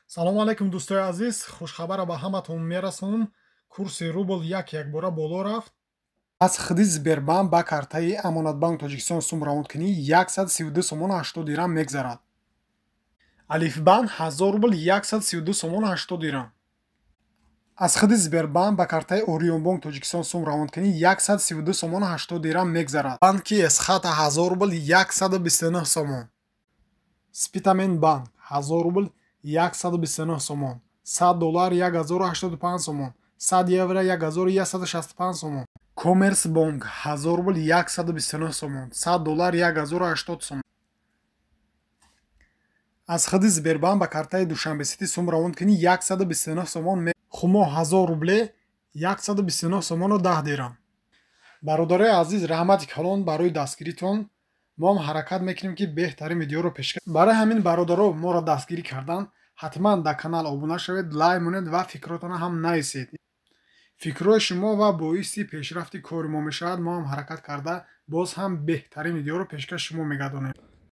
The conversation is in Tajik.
Салому алайкум, дӯстои азиз. Хушхабара ба ҳаматон мерасонам: курси рубл як якбора боло рафт. Аз худи Сбербанк ба картаи Амонатбанк Тоҷикистон сум равонкунӣ 132 сомону 80 дирам мегзарад. Алифбанк 1000 рубл 132 сомону 80 дирам. Аз худи Сбербанк ба картаи Орионбонк Тоҷикистон сум равонкунӣ 132 сомону 80 дирам мегзарад. Банки Эсхата 1000 рубл 129 сомон. Спитамен банк 1000 рубл 129 сомон. 100 доллар 1085 сомон. 100 евро 1165 сомон. Коммерс бонк 1000 рубл 129 сомон. 100 доллар 1080 сомон. Аз худи Сбербанк ба картаи Душанбесити сум равонкунӣ 129 сомон. Хумо 1000 рубле 129 сомону 10 дирам. Бародарои азиз, раҳмати калон барои дастгиритон. Мо ҳам ҳаракат мекунем, ки беҳтарин видеоро пешкаш. Барои ҳамин, бародаро, моро дастгирӣ кардан ҳатман дар канал обуна шавед, лайк монед ва фикротонро ҳам нависед. Фикрҳои шумо ва боиси пешрафти кори мо мешавад. Мо ҳам ҳаракат карда, боз ҳам беҳтарин видеоро пешкаши шумо мегардонем.